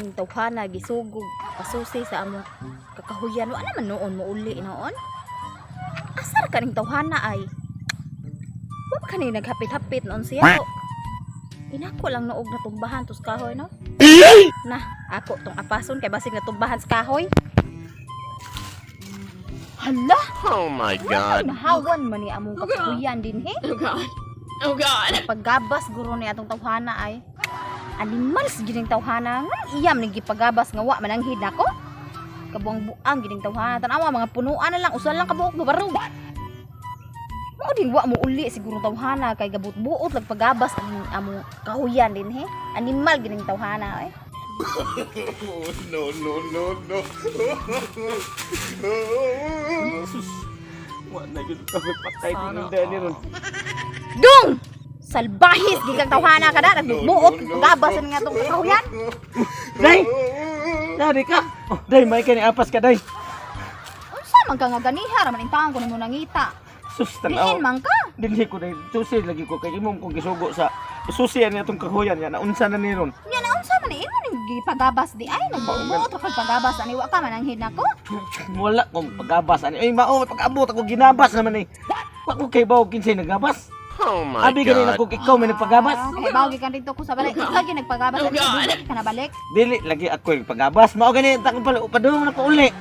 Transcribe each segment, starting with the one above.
Ning tawhana gisugog pasusi sa among kakahuyan, wa naman noon mo uli noon. Asar ka ning tawhana ay. Wa ba kani naghapit-hapit noon siya? Inako lang noog natumbahan tos kahoy, no? Na, ako tong apason kay basig natumbahan sa kahoy. Hala, Oh my God. nahawan man ni among kakahuyan din he. Oh God. Oh God. Paggabas guro ni atong tawhana ay. Animals gining tawhana nga iyam ni gipagabas nga wa man anghid nako. Kabuang-buang gining tawhana, tan-awa mga punuan na lang, usa lang kabuok mabarog. Mao din wa mo uli siguro tawhana kay gabut-buot lag pagabas ang among kahuyan din he. Animal gining tawhana ay. No, no, no, no. Sus. Wa na gyud ka patay din ni ron. Dung! Salbahis gikang tawhana kada nagbuot pagabas ang atong kahuyan. Day! Dari ka. Oh, day may kani apas ka, day. Unsa man ka nga ganiha ra man intawon ko nimo nangita. Sus, Diin tanaw. man ka. Dinhi ko, day. Susi lagi ko kay imong kong gisugo sa susi ani atong kahuyan ya naunsa na ni ron. Nya na unsa man imo ning gipagabas di ay nagbuot ra kag pagabas ani wa ka man anghid nako. Wala kong pagabas ani. Ay mao pag-abot ako ginabas naman eh. Wa ko kay bawo kinsay nagabas. Oh my Abi ganin God. ako ikaw may nagpagabas. Ah, kay bawo gikan dito ko sa balay. Ikaw gyud nagpagabas Oh, ani God. dili ka nabalik. Dili lagi ako yung pagabas. Mao gani ta pala upadung na ko uli.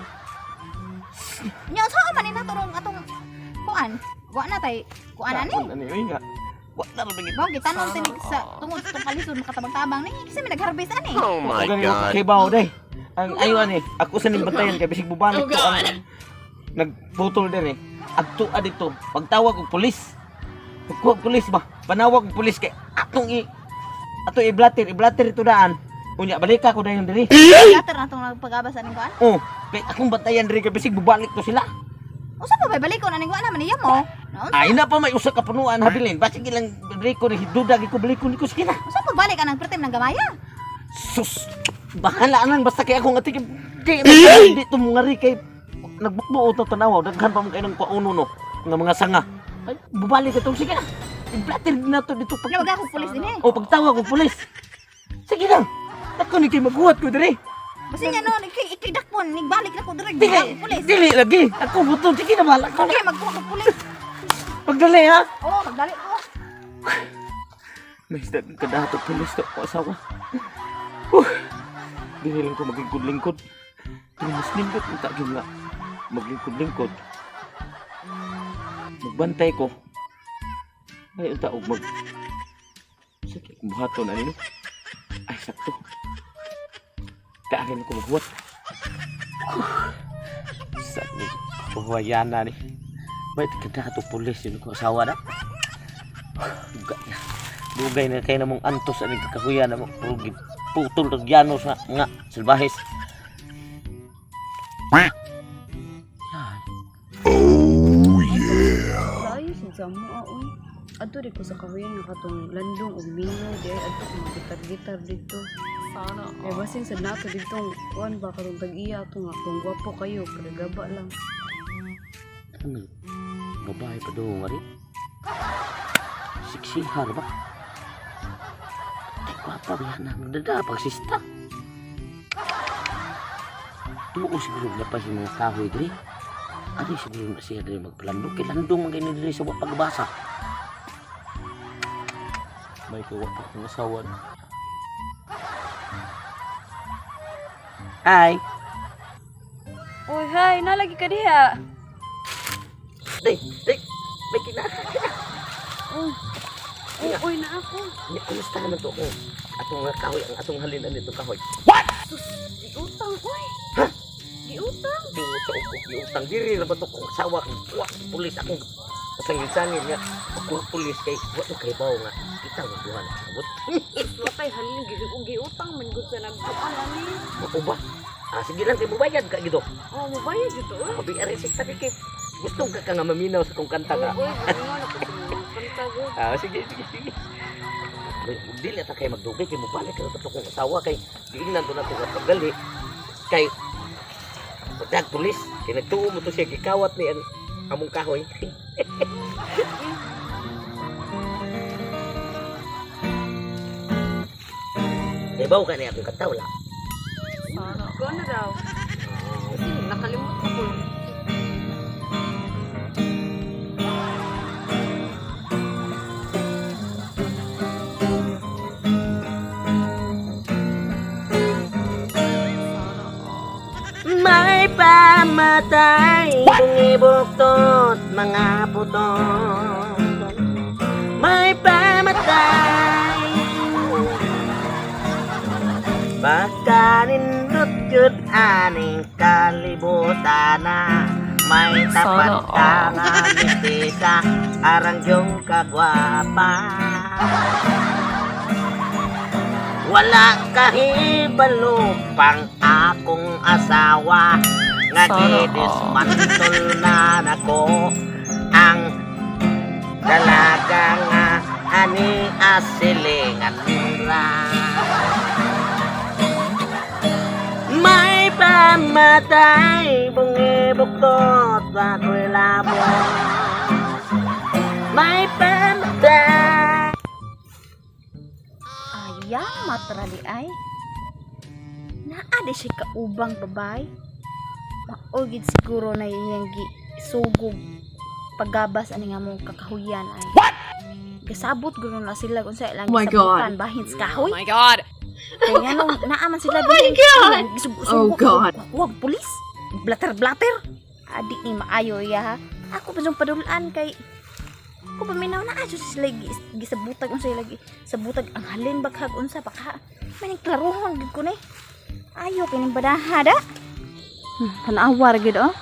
Nya unsa man ni naturong atong kuan? Wa na tay kuan ani. Ani oy nga. Wa na ro lagi. Bawo gitanom tinig sa tungod sa tong kalisod makatabang-tabang ni kasi may nagharvest ani. Oh my Mao gani wa ko God. kay bawo, day. Ang ayo ani, ako sa ning bantayan kay bisig bubalik Oh ko ang God. nagputol din eh. Adto dito, pagtawag og pulis. Pagkuha og pulis ba? Panawag og pulis kay atong i atong i-blatter, i-blatter ito daan. Unya balik ako dayon diri. Later na atong nagpagabas aning kuan. Oh, kay akong bantayan diri kay bisig bubalik to sila. Unsa pa bay balik ko aning wa na man iya mo? Naunsa? Ay na pa may usa ka punuan habilin. Basig ilang balik ko ni duda gi ko balik ko ni ko sige na. Unsa pagbalik anang pertim ng gamaya? Sus, bahala lang basta kay akong ati di di to mo ngari kay nagbukbuo to tanaw daghan pa man kay ng kauno no nga mga sanga. Ay bubalik ka to sige na. I-blatter na to dito pag Nya wag ako pulis din eh. O pagtawag og pulis. Sige na. Ako ni kay maghuwat ko diri. Basta niya no, ikay ikay dakpon, nigbalik na ko diri. Dili, Ako pulis. dili lagi. Ako butong sige na bahala ka. Sige, magkuha ko pulis. Pagdali ha. Oo, magdali ko. May isda kadato pulis to ko asawa. Huh. Dili lang ko maglingkod-lingkod. Pero mas nindot ang tagin nga. Maglingkod-lingkod. Magbantay ko. Ay, ang taog mag... Sige, kumuhato na nino. Ay, sakto. Kaagin ko maghuwat. Huh. Sa ni kuhuwayana ni. Ba't kadato pulis yun ko asawa na? Dugay na. Dugay na kay namong antos ani kakahuyan na mo. Puro putol og yano sa nga salbahes. Yan. Layo sa mo ah, oy. Adto di ko sa kahuyan nga katong landong og mingaw di ay adto ko gitar-gitar didto. Sana Kay basin sad nato didto kuan ba katong tag-iya ato nga katong gwapo kayo pero gaba lang. Ano? Babae pa daw nga rin. Siksihar ba? Ay, gwapa ba yan? Nagdada pagsista. Tuo siguro na pa si mga kahoy diri. Ari siguro na siya diri magpalandong. Kay landong man ganyan diri sa wa pagbasa. May kawa pa akong asawa. Hi! Oy, hi, nalagi ka diha. Day! Day! May kinaka! Oy. Oy, oy na ako. Nya, kumusta naman to ako? Atong nga kahoy, ang atong halinan nito kahoy. Giutang oy. Ha? Giutang. Dungo sa uko, giutang diri ra ba to kung asawa kung wa pulis akong pasangil-sangil nga ako pulis kay wa to kay bawo nga kita nga duha na sabot. Wa kay halin giutang man gud sa nagkuan ani. Mao ba? Ah, sige lang kay mubayad ka gito. Oh, mobayad jud to oy. Abi ari sista kay kay gusto ka ka nga maminaw sa kong kanta ka. Oy, ingon ako sa mga kanta gud. Ah, sige sige sige. Dili ta kay magdugay kay mobalik ka to kong asawa kay giingnan to nato nga pagdali kay pagdag pulis kay nagtuo mo to siya gikawat ni ang among kahoy. Ibaw ka ni akong kanta wala. Kuan na daw. Kasi nakalimot ako. May pamatay, bungibuktot, mga putot. May pamatay. Pagkanindot yun aning kalibutan na may tapat Sana ka all. nga mistisa, arang yung kagwapa. Wala kahibalo pang akong asawa nga Sana all. gidismantle na nako ang dalaga nga ani asilingan ra. May pamatay bungi buktot ako'y labo. May pamatay. Ayang matrali ay. Naa di siya kaubang babay. Maugid siguro na iyang gi sugog pagabas ani nga mong kakahuyan ay. What? Gasabot guro na sila kung sa ilang Oh my gisabutan bahin sa kahoy. Oh my God. Kaya nga nung naaman sila oh my God! Oh God. Wag pulis. Blatter blatter. Adi ni maayo ya ha. Ako pa yung padulaan kay ko paminaw na adyo sila gisabutag unsa lagi sabutag ang halin baghag unsa baka maning klarohon gid ko ni. Ayo kining badaha da. Tanawa ra gid oh.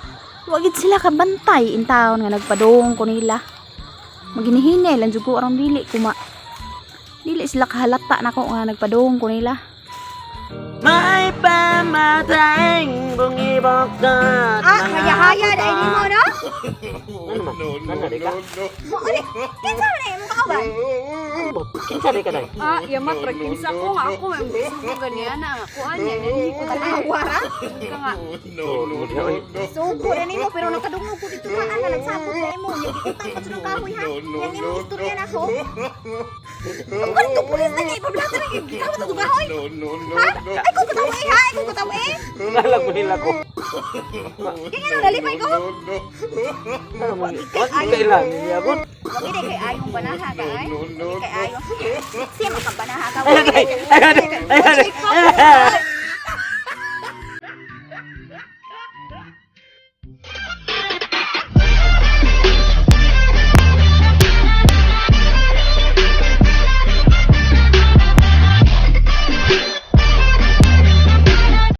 Wa gid sila kabantay in taon nga nagpadung ko nila. Maginihinay lang jud ko aron dili kuma. Dili sila kahalata nako nga nagpadung ko nila. May pamatay bungibok-tot Ah, haya-haya dahil nimo no? Ano man? No, no, Ano, di ka? no, no. Mo uli. Kinsa man ay imong kauban? Kinsa di ka day? Ah, yamat ra kinsa ko nga ako may gusto ganiya na kuan niya nanhi ko diri. Tanawa ra. Ka nga. No, no, no, no. Sugo na nimo pero nakadungog ko dito ka nga nagsabot na imo. Nya giutang pa sa kahoy ha. No, no, Yang imong no, istorya no. nako. Ang kanto pulis na kay pablata na kay gikaw to kahoy. No, no, no, Ha? no. Ay ko katawa eh ha, ay ko katawa eh. Ngalag mo nila ko. Kaya nga nalipay ko. No, no. Ano mo? Wag mo kailan niyabot. Wag gid kay ayong banaha ka ay. No, no, Wag kay ayong. Siya makabanaha ka. Ay, ay, ay, ay, ay, ay.